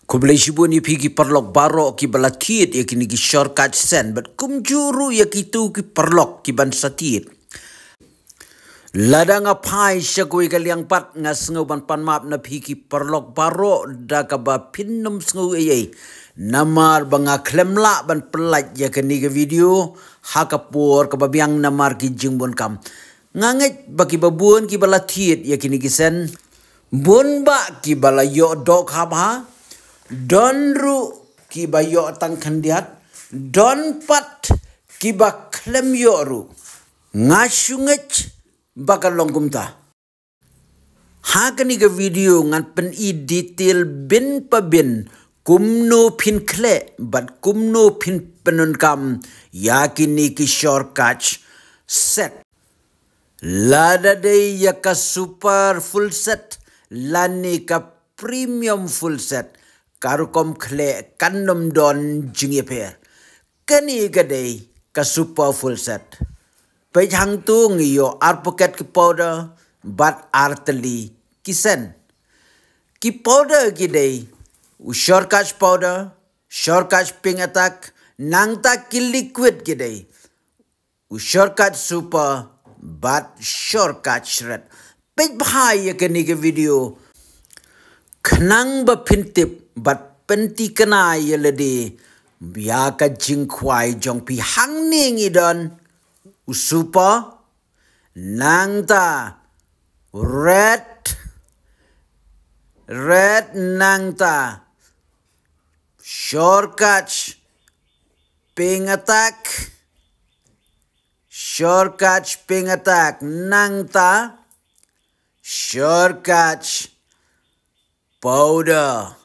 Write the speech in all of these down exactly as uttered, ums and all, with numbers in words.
Khublei shibun ïa phi ki paralok baroh kiba la thied ïa kine ki shortcut scent bad kumjuh ruh ïa kito ki paralok ki ban sa thied. Lada nga phai sha kawei ka liang pat nga sngew ban pan map na phi ki paralok baroh da kaba phin nym sngew ei ei. Namar ba nga khlem lah ban pynlait ïa kane ka video ha ka por kaba biang namar ki jingbun kam. Nga ngeit ba kiba bun kiba la thied ïa kine ki scent. Bun bah kiba la ïoh dohkha bha. Don ruh kiba ïoh tang khyndiat. Don pat kiba khlem ïoh ruh. Nga shu ngeit ba ka long kumta. Ha kane ka video ngan pyni detail bin pa bin kumno phin khleh bad kumno phin pyndonkam ïa kine ki shortcut scent. Lada dei ïa ka super full set lane ka premium full set, ka rukom khleh kan nym don jingïapher. Kane ka dei ka super full set. Peit hangto ngi ïoh ar paket ki powder bad ar tylli ki scent. Ki powder ki dei u shortcut powder, shortcut pink attack, nangta ki liquid ki dei u shortcut super bad shortcut shred. Peit bha ïa kane ka video khnang ba phin tip bad pynthikna ïa lade ïa ka jingkhwai jong phi. Hangne ngi don u super, nangta red, red, nangta shortcut pink attack, shortcut pink attack, nangta shortcut powder.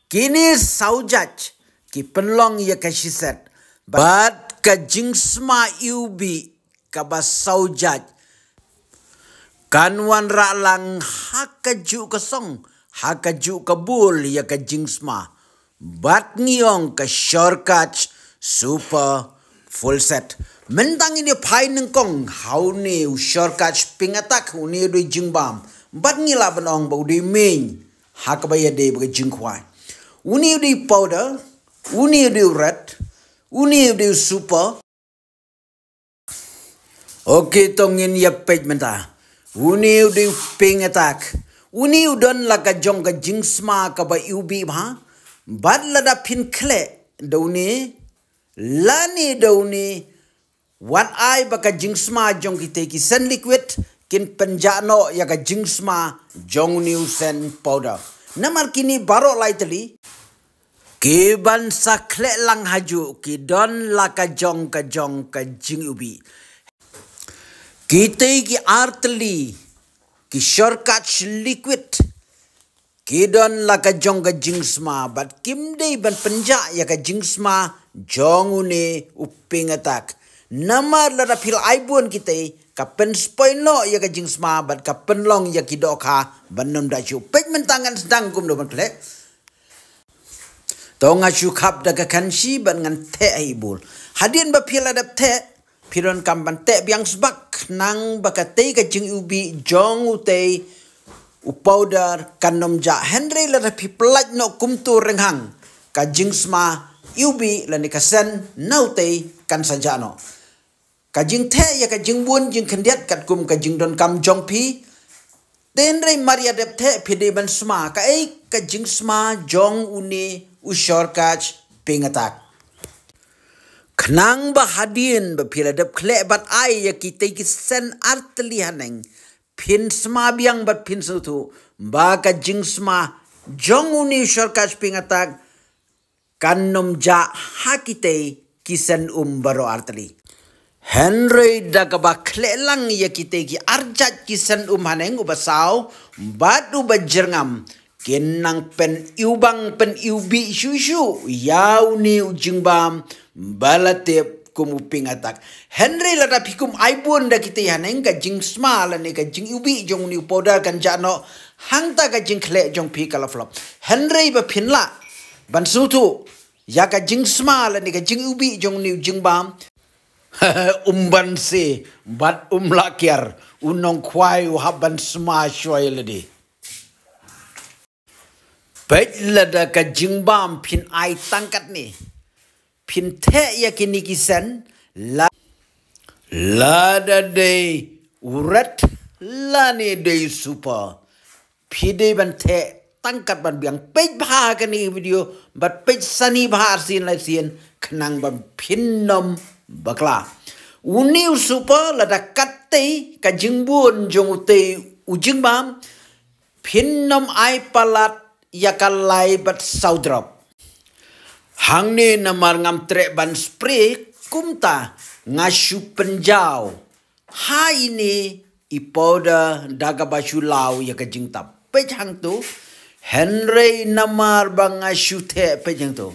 Kine saw jait ki pynlong ïa ka shi set bad ka jingsma iwbih kaba saw jait kan wanrah lang ha kajuh ka song, ha kajuh ka bul ïa ka jingsma. Bad ngi ong ka shortcut super full set. Mynta ngin ïa phai nyngkong ha une u shortcut pink attack, une u dei jingbam. Bad ngi lah ban ong ba u dei main ha kaba ïadei bad ka jingkhwai. Une u dei powder, une u dei red, une u dei super. Ok, to ngin ïa peit mynta. Une u dei pink attack. Une u don la ka jong ka jingsma kaba iwbih bha. Bad lada phin khleh da une lane da une, wat ai ba ka jingsma jong kitei ki scent liquid kin pynjah noh ïa ka jingsma jong une u scent powder. Namar kine baroh lai tylli ki ban sa khleh lang hajuh ki don la ka jong ka jong ka jingiwbih. Kitei ki ar tylli ki shortcut liquid ki don la ka jong ka jingsma bad kim dei ban pynjah ïa ka jingsma jong une u pink attack. Namar lada phi la ai bun kitei ka pynspoi noh ïa ka jingsma bad ka pynlong ïa ki dohkha ban nym da shuh. Peit mynta ngan sdang kumno ban khleh. To nga shu khap da ka khanshi bad ngan theh ha i bul. Hadien ba phi la dep theh, phi donkam ban theh biang sbak khnang ba katei ka jingiwbih jong utei u powder kan nym jah. Hynrei lada phi pyllait noh kumto rynghang, ka jingsma iwbih lane ka scent na utei kan sa jah noh. Ka jingtheh ïa ka jingbun jingkhyndiat katkum ka jingdonkam jong phi. Te hynrei mar ïa dep theh phi dei ban sma kaei ka jingsma jong une u shortcut pink attack. Khnang ba hadien ba phi la dep khleh bad ai ïa kitei ki scent ar tylli haneng, phin sma biang bad phin sngewthuh ba ka jingsma jong une u shortcut pink attack kan nym jah ha kitei ki scent um baroh ar tylli. Hynrei da kaba khleh lang ïa kitei ki ar jait ki scent um haneng, uba saw bad uba jyrngam kin nang pyniwbang pyniwbih shuh shuh ïa une u jingbam ba la tip kum u pink attack. Hynrei lada phi kum ai bun da kitei haneng, ka jingsma lane ka jingiwbih jong une u powder kan jah noh, hangta ka jingkhleh jong phi ka la flop. Hynrei ba phin lah ban sngewthuh ïa ka jingsma lane ka jingiwbih jong une u jingbam, um banse bad um lah kiar, u nongkhwai u hap ban sma shuwa ïa lade. Peit lada ka jingbam phin ai tang katne. Phin theh ïa kine ki sen la, lada dei u red lane dei u super. Phi dei ban theh tang kat ban biang. Peit bha kane video bad peit sani bha arsien laisien khnang ban phin nym bakla. Une u super lada kattei ka jingbun jong utei u jingbam phin nym ai palat ïa ka lai bad saw drop. Hangne namar ngam treh ban spray kumta nga shu pynjaw ha ine i powder da kaba shu law ïa ka jingtap. Peit hangto. Hynrei namar ba nga shu theh, peit hangto.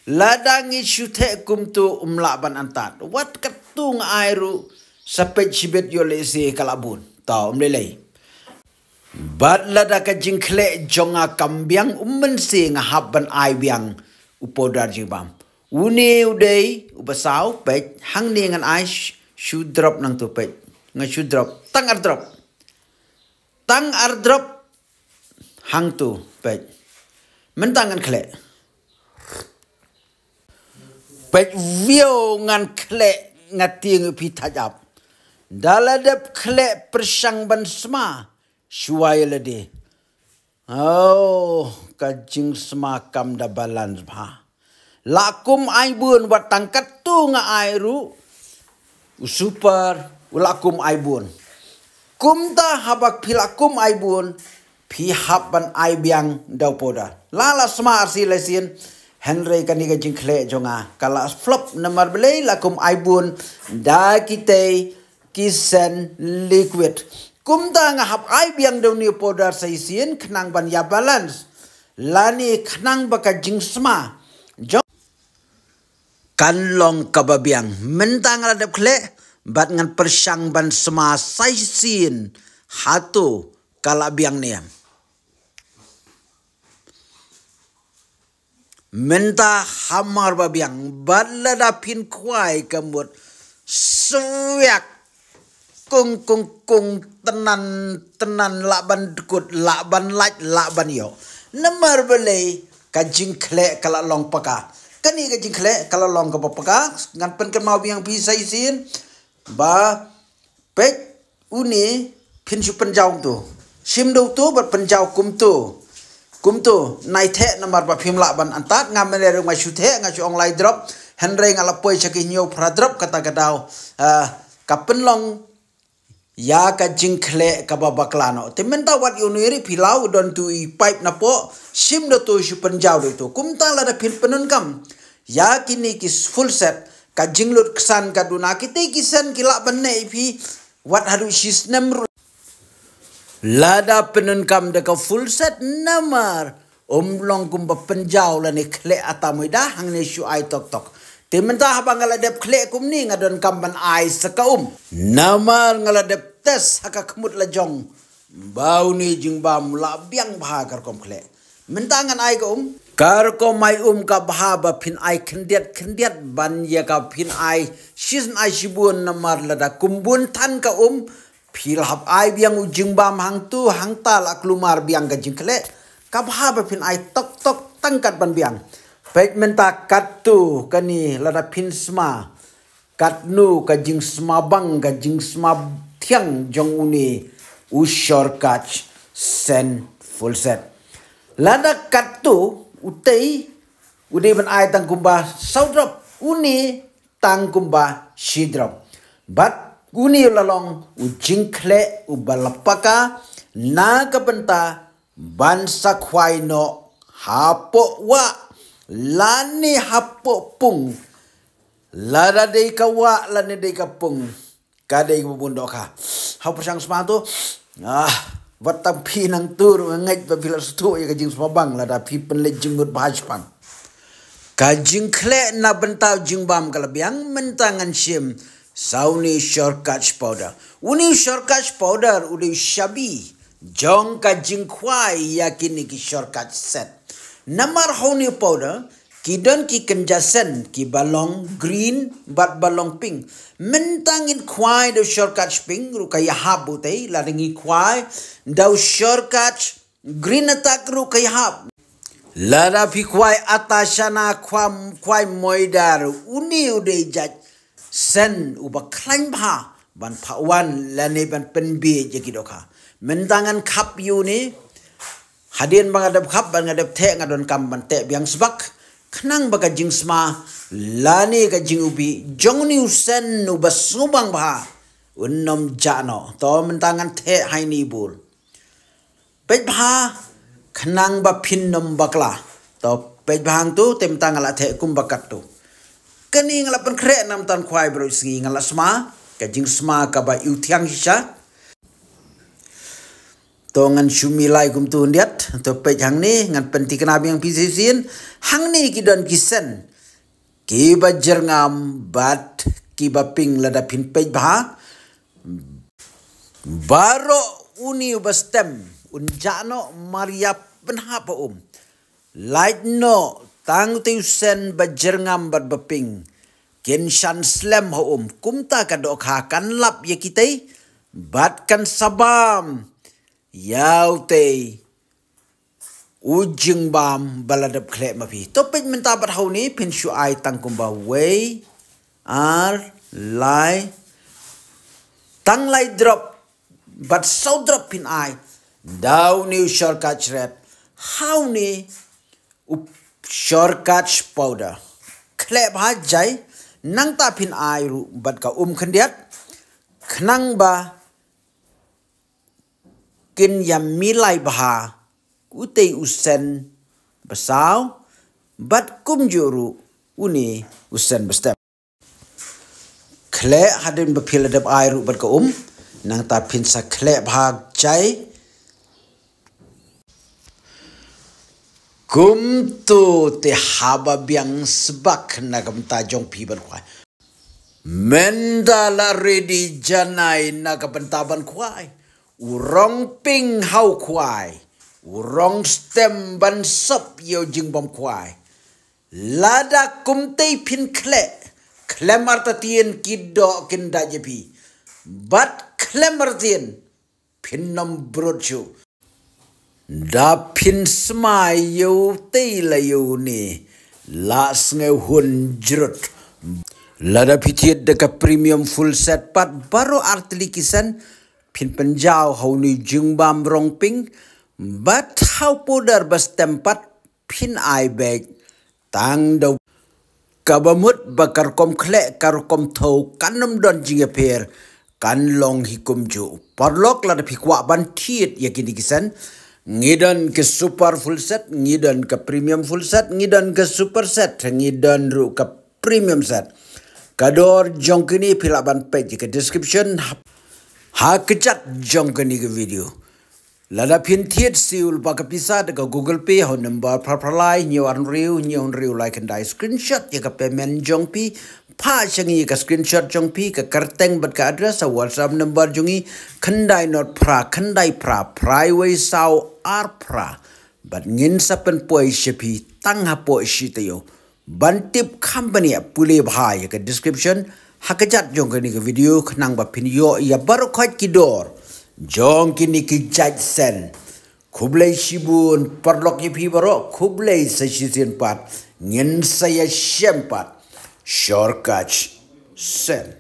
Lada ngi shu theh kumto um lah ban antad. Wat katto nga ai ruh sa peit shibit ïoh lehse ka la bun. Tau um lei lei. Bad lada ka jingkhleh jong nga kam biang um mynsiem nga hap ban ai biang u powder jingbam. Une u dei uba saw, peit hangne ngan ai sh-, shu drop nangto peit. Nga shu drop tang ar drop. Tang ar drop hangto peit. Mynta ngan khleh. Peit view ngan khleh nga tieng phi thaj ap. Da la dep khleh pyrshang ban sma. Shuwa ïa lade. Oh, ka jingsma kam da balance bha. La kum ai bun wat tang katto nga ai ruh. U super, u la kum ai bun. Kumta haba phi la kum ai bun, phi hap ban ai biang da u powder. La la sma arsien laisien, hynrei kane ka jingkhleh jong nga ka la flop namar balei la kum ai bun da kitei ki sen liquid. Kumta nga hap ai biang da une u powder sa shisien khnang ban ïa balance lane khnang ba ka jingsma jong kan long kaba biang. Mynta nga la dep khleh bad ngan pyrshang ban sma sa shisien hato ka la biang ne em. Mynta hamar ba biang bad lada phin khwai ka mut swiak kung kung kung, tynnan tynnan, lah ban dkut, lah ban lait, lah ban ïoh. Namar balei ka jingkhleh ka la long paka. Kane ka jingkhleh ka la long kaba paka. Ngan pynkynmaw biang phi sa shisien ba peit une phin shu pynjaw kumto. Shim da uto bad pynjaw kumto. Kumto nai theh namar ba phim lah ban antad. Nga mynne ruh nga shu theh, nga shu ong lai drop. Hynrei nga la poi sha ki hynñiew phra drop kata ka daw. Ah, ka pynlong ïa ka jingkhleh kaba bakla noh. Te mynta wat ïa une ruh phi law, don tu i pipe napoh, shim da uto shu pynjaw da uto. Kumta lada phin pyndonkam ïa kine ki full set, ka jinglut ksan ka duna, kitei ki sen ki lah ban neh ïa phi wat haduh shi snem ruh. Lada pyndonkam da ka full set namar um long kumba pynjaw lane khleh ata moida hangne shu ai tok tok. Te mynta haba nga la dep khleh kumne nga donkam ban ai sa ka um. Namar nga la dep test ha ka khmut la jong ba une jingbam la biang bha ka rukom khleh. Mynta ngan ai ka um. Ka rukom ai um ka bha ba phin ai khyndiat khyndiat ban ïa ka phin ai shisien ai shibun namar lada kum bun than ka um phi la hap ai biang u jingbam hangtu hangta la kulmar biang ka jingkhleh. Ka bha ba phin ai tok tok tang kat ban biang. Peit mynta katto kane lada phin sma. Katno ka jingsma bang ka jingsma thiang jong une u shortcut sen full set. Lada katto utei u dei ban ai tang kumba saw drop, une tang kumba shi drop. Bad une u la long u jingkhleh uba la paka na ka bynta ban sa khwai noh hapoh wah lane hapoh pung. Lada dei ka wah lane dei ka pung ka dei kaba bun dohkha. Hap pyrshang sma to. Ah, wat tang phi nangtu ruh nga ngeit ba phi la sngewthuh ïa ka jingsma bang lada phi pynleit jingmut bha shaphang. Ka jingkhleh na bynta u jingbam ka la biang, mynta ngan shim sa une u shortcut powder. Une u shortcut powder u dei u shabi jong ka jingkhwai ïa kine ki shortcut set. Namar ha une u powder ki don ki kynja sen kiba long green bad ba long pink. Mynta ngin khwai da u shortcut pink ruh ka ïahap utei, lada ngi khwai da u shortcut green attack ruh ka ïahap. Lada phi kwai ata shana khwam kwai moidar, uni u dei jait sen uba khlaiñ bha ban phah wan lane ban pynbiej ïa ki dohkha. Mynta ngan khap ïa uni, hadien ba nga dep khap bad nga dep theh, nga donkam ban teh biang sbak, khnang ba ka jingsma lane ka jingubi jong uni u sen uba sngewbang bha un nym jah noh. To mynta ngan theh ha uni bul. Peit bha khnang ba phin nym bakla. To peit bha hangto, te mynta nga la theh kumba katto. Kane nga la pynkhreh namar khwai baroh sngi, nga la sma, ka jingsma kaba iwthiang shisha. To ngan shu milai kumto khyndiat. To peit hangne, ngan pynthikna biang phi shisien. Hangne ki don ki sen kiba jyrngam bad kiba pink. Lada phin peit bha, baroh uni uba stem un jah noh mar ïa pynhap ha um. Lait noh tang utei u sen ba jyrngam bad ba pink, kin shan slem ha um. Kumta ka dohkha kan lap ïa kitei bad kan sa bam ïa utei u jingbam ba la dep khleh ma phi. To peit mynta bad ha uni, phin shu ai tang kumba wei, ar, lai, tang lai drop bad saw drop phin ai da uni u shortcut red ha uni u shortcut powder. Khleh bha jai, nangta phin ai ruh bad ka um khyndiat, khnang ba kin ïa milai bha utei u sen ba saw bad kumjuh ruh uni u sen ba stem. Khleh hadien ba phi la dep ai ruh bad ka um, nangta phin sa khleh bha jai. Kumto te haba biang sbak na ka bynta jong phi ban khwai. Mynta la ready janai na ka bynta ban khwai. U rong pink ha u khwai, u rong stem ban sop ïa u jingbam khwai. Lada kumtei phin khleh, khlem artatien ki doh kin da ïa phi. Bad khlem artatien phin nym brut shuh. Da phin sma ïa utei la ïa uni, la sngewhun jrut. Lada phi thied da ka premium full set pat baroh artylli ki sen, phin pynjaw ha uni jingbam rong pink bad ha u powder ba stem pat, phin ai beit tang da kaba mut ba ka rukom khleh, ka rukom thew kan nym don jingïapher, kan long hi kumjuh. Paralok, lada phi kwah ban thied ïa kine ki sen, ngi don ka super full set, ngi don ka premium full set, ngi don ka super set, ngi don ruh ka premium set. Ka dor jong kine phi lah ban peit ïa ka description ha, ha kjat jong kane ka video. Lada phin thied siew lypa ka pisa da ka Google Pay ha u number phra phra lai hynñiew ar hynriew hynñiew hynriew lai khyndai, screenshot ïa ka payment jong phi, phah sha ngi ïa ka screenshot jong phi, ka kyrteng bad ka address ha WhatsApp number jong ngi, khyndai not phra khyndai phra phra wei saw ar phra. Bad ngin sa pynpoi sha phi tang hapoh shi taïew. Ban tip kham bniah, pule bha ïa ka description ha kjat jong kane ka video, khnang ba phin ïoh ïa baroh khoit ki dor jong kine ki jait sen. Khublei shibun paralok ïa phi baroh, khublei sa shisien pat, ngin sa ïashem pat. Shortcut sen.